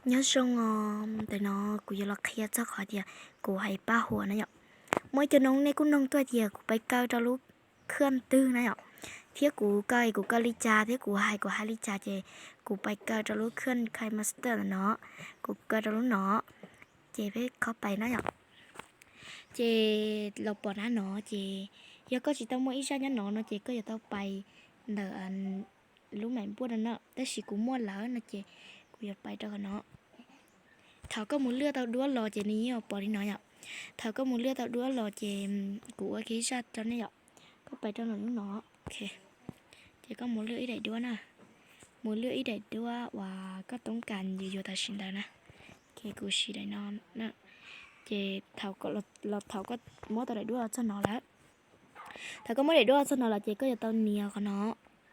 Nyob zoo os, ntawm no kuv yuav los qhia txog qhov tias kuv hais paj huam na yom. Muaj ib co noob nej kuj noog tuaj tias kuv pais kaw rau lub khaj twg na yom. Thiab kuv kaw kuv kaw li cas thiab kuv hais kuv hais li cas ces kuv pais kaw rau lub khaj KineMaster no, kuv kaw rau lub no, ces peb khob pais na yom. Ces los pom na no ces yog koj tsis tau muaj ib zaj nyob no no ces koj yuav tau pais ntawm lub maim npuaj no no, tab sis kuv muaj lawm no ces kuv yuav pais rau qhov no. Thaum koj mus lwaj tau duab los ces nws yeej pom li no yom. Thaum koj mus lwaj tau duab los ces kuv ua kiag ib zaj rau nej yom. Koj pais rau ntawm lub no, ces koj mus lwaj ib daim duab na, mus lwaj ib daim duab uas koj toob kas yuav yuav tam sim ntawd na. Kuv siv daim no na. Ces thaum los thaum koj muab tau daim duab los txog no lawm, thaum koj muab daim duab los txog no lawm ces koj yuav tau nias qhov no,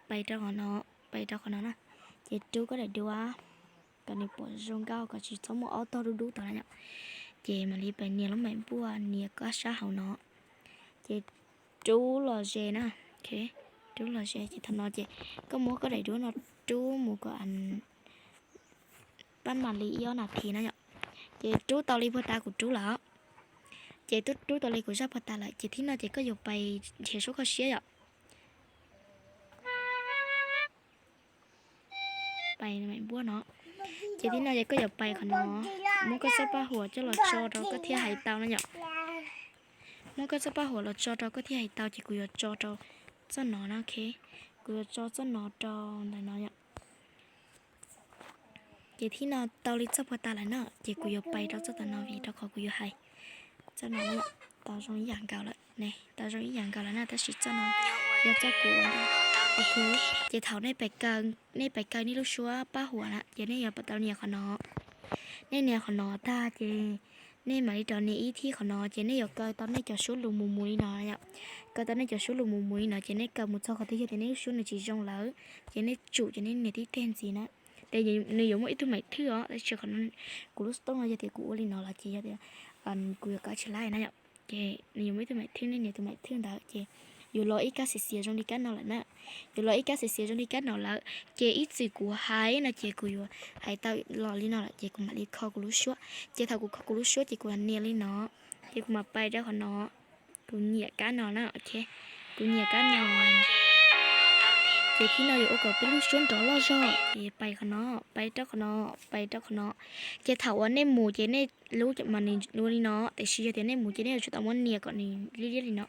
pais rau qhov no, pais rau qhov no na. Ces rub koj daim duab kom nws pom zoo nkauj kom tsis txhob muaj ob tog dub dub tod na yom. Ces mam li pais nias lub maim npuaj nias koj sab hauv no. Ces rub los ze na, rub los ze ces thaum no ces koj muab koj daim duab no rub mus kom pab mam li ib ob nas this na yom. Ces rub tau li puag ta kuv rub lawm, ces twb rub tau li kuv zaj puag ta lawm ces thib no ces koj yuav pais nrhiav suab kho siab yom. Pais maim npuaj no, ces thib no ces koj yuav pais qhov no, muab koj txoj paj huam coj los tso rau koj thiaj hais tau na yom. Muab koj txoj paj huam los tso rau koj thiaj hais tau ces kuv yuav tso rau txoj no na, ok. Kuv yuav tso txoj no rau ntawm no yom. Ces thib no tau li txoj puag ta lawm na ces kuv yuav pais rau txoj tam no vim rau qhov kuv yuav hais txoj no tau zoo ib yam nkaus lawm ne, tau zoo ib yam nkaus lawm na tab sis txoj no yog txoj kuv. Ok, ces thaum nej pais kaw nej lub suab paj huam na ces nej yuav tau nias qhov no. Nej nias qhov no tag ces nej mam li rov nias ib thib qhov no ces nej yuav kaw tau nej cov suab lus mus mus li no yom. Kaw tau nej cov suab lus mus mus li no ces nej kaw mus txog qhov twg yog tias nej lub suab nws tsis zoo lawm ces nej tsum ces nej nias tib teg ntxiv na. Ces nws yuav muaj ib tug maim thwj os, tab sis qhov no kuv lub xov tooj no yog tias kuv ua li no los ces yog tias kuv yuav kaw tsis laib na yom. Ces nws yuav muaj ib tug maim thwj, nej nias tus maim thwj ntawd ces yuav los ib kab xiav xiav zoo li kab no lawm na. Yuav los ib kab xiav xiav zoo li kab no lawm ces ib txwm kuv hais no ces kuv yuav hais tau los li no lawm ces kuv mam li kho kuv lub suab. Ces thaum kuv kho kuv lub suab ces kuv nias li no, ces kuv mam pais rau qhov no. Kuv nyiam kab no na, ok. Kuv nyiam kab no. Ces thib no yuav ua kom peb lub suab nrov loj zog ces pais qhov no, pais rau qhov no, pais rau qhov no. Ces thaum uas nej mus ces nej lub mas nws ua li no, tiam sis yog tias nej mus ces nej yuav tsum tau muab nias kom nws liab liab li no,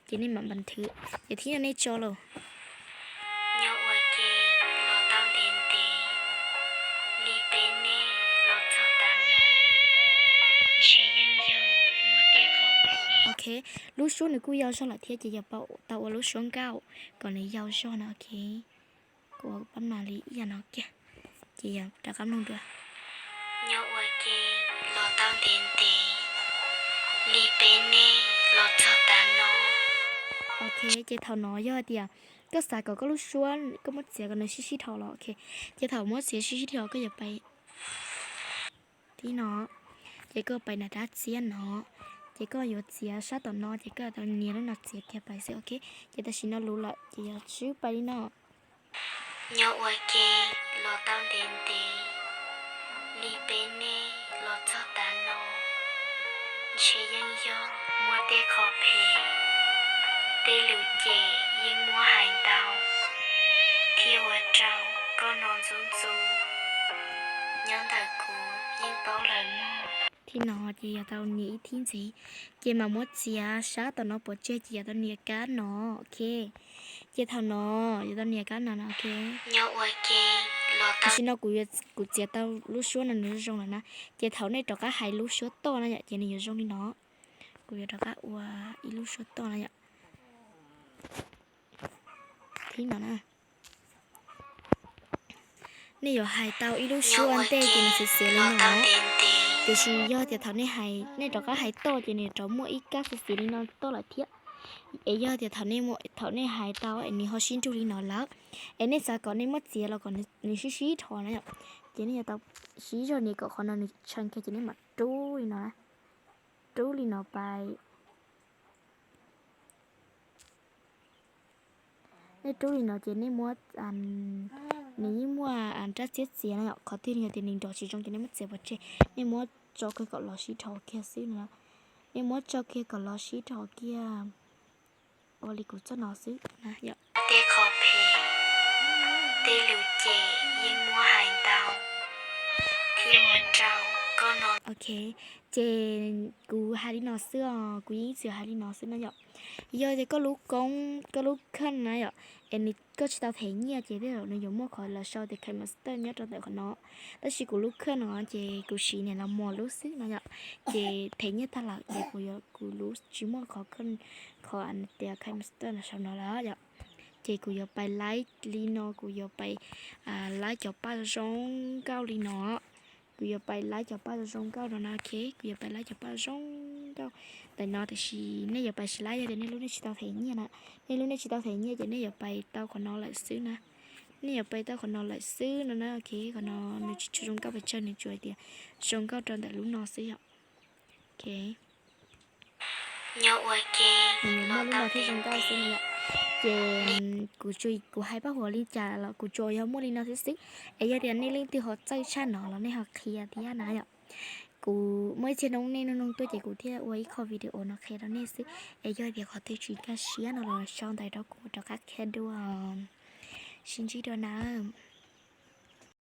ces nej mam npas nthwv. Ces thib no nej tso los. Nyob ua ke los tau ntev ntev li peb nej los txog tav no, ntshe yeej yog muaj tej qhov. Ok, lub suab nws kuj yau zog lawm thiab ces yog tau ua lub suab nkauj kom nws yau zog na, ok. Kuv pab mam li ib yam no kiag, ces yog rov qab mloog dua. Nyob ua ke los tau ntev ntev li peb nej los txog tav no. Ok, ces thaum no yog tias koj xav kom koj lub suab koj muab txiav kom nws sib sib dhos los, ok. Ces thaum muab txiav sib sib dhos koj yuav pais thib no, ces koj pais nram rab txiab no, ces koj yuav txiav sab tom no ces koj tau nias lub no txiav kiag pais xwb, ok. Ces tam sim no luv lawm ces yog swb pais li no. Nyob ua ke los tau ntev ntev li peb nej los txog tav no, ntshe yeej yog muaj tej qhov phem, tej lus cem yeej muaj hais ntau, thiaj ua rau koj no ntxub ntxub, nyob ntawm kuv yeej paub lawm mog. Thib no ces yog tau nias ib thib ntxiv, ces mam muab txiav sab tom no pov tseg ces yog tau nias kab no, ok. Ces thaum no yog tau nias kab no no, ok. Nyob ua ke los tau. Tam sim no kuv txiav tau lub suab no nws zoo lawm na, ces thaum nej rov qab hais lub suab toj na yom ces nws yuav zoo li no. Kuv yuav rov qab ua ib lub suab toj na yom. Thib no na. Nej yuav hais tau ib lub suab ua ntej ces nws xiav xiav li no, tiam sis yog tias thaum nej hais, nej rov qab hais toj ces nws rov muaj ib kab xiav xiav li no toj lawm thiab. Es yog tias thaum nej hais tau es nws ho sib nrug li no lawm, es nej xav kom nej muab txiav los kom nws sib sib dhos na yom, ces nej yuav tau sib zog nias kom qhov no nws tshee kiag ces nej mam rub li no, rub li no pais. Nej rub li no ces nej muab Nws yeej muaj rab txiab txiav no yom, qhov twg yog tias nws nrov tsis zoo ces nej muab txiav pov tseg, nej muab tso kiag kom los sib dhos kiag xwb no. Nej muab tso kiag kom los sib dhos kiag, ua li kuv txoj no xwb na yom. Tej qhov phem, tej lus cem yeej muab hais ntau thiab ua rau koj no. Ok, ces kuv hais li no xwb os, kuv yeej ib txwm hais li no xwb na yom. Yog tias koj lub koob, koj lub khej na yom, es nws, koj tsis tau them nyiaj ces tej zaum nws yuav muaj qhov lawv sau tias KineMaster nyob rau ntawm qhov no. Tab sis kuv lub khej no ces kuv siv niam laus Muas lub xwb no yom, ces them nyiaj tag lawm ces kuv yuav, kuv lub tsis muaj qhov, qhov tias KineMaster los saum no lawm yom. Ces kuv yuav pais laib li no, kuv yuav pais laib cov paj zoo nkauj li no. Kuv yuav pais laib cov paj zoo nkauj no na, ok, kuv yuav pais laib cov paj zoo nkauj ntawm no, tiam sis nej yuav pais tsis laib yog tias nej lub nej tsis tau them nyiaj na. Nej lub nej tsis tau them nyiaj ces nej yuav pais tau qhov no lawm xwb na. Nej yuav pais tau qhov no lawm xwb no na, ok, qhov no nws tsis tshua zoo nkauj pes tsawg, nws tsuas hais tias zoo nkauj rau ntawm lub no xwb yom. Ok, nws yuav muaj lub no thiaj zoo nkauj xwb no yom. Ces kuv tsuas, kuv hais paj huam li cas los kuv tsuas yog muaj li no xwb xwb. Es yog tias nej leej twg ho txawj tshaj no los nej ho qhia thiab na yom. Kuv muaj ib txhia noob nej nug nug tuaj ces kuv thiaj ua ib qho video no qhia rau nej xwb. Es yog tias qhov twg tsis nkag siab no los sau ntawv rau kuv rov qab qhia dua. Sib ntsib dua na.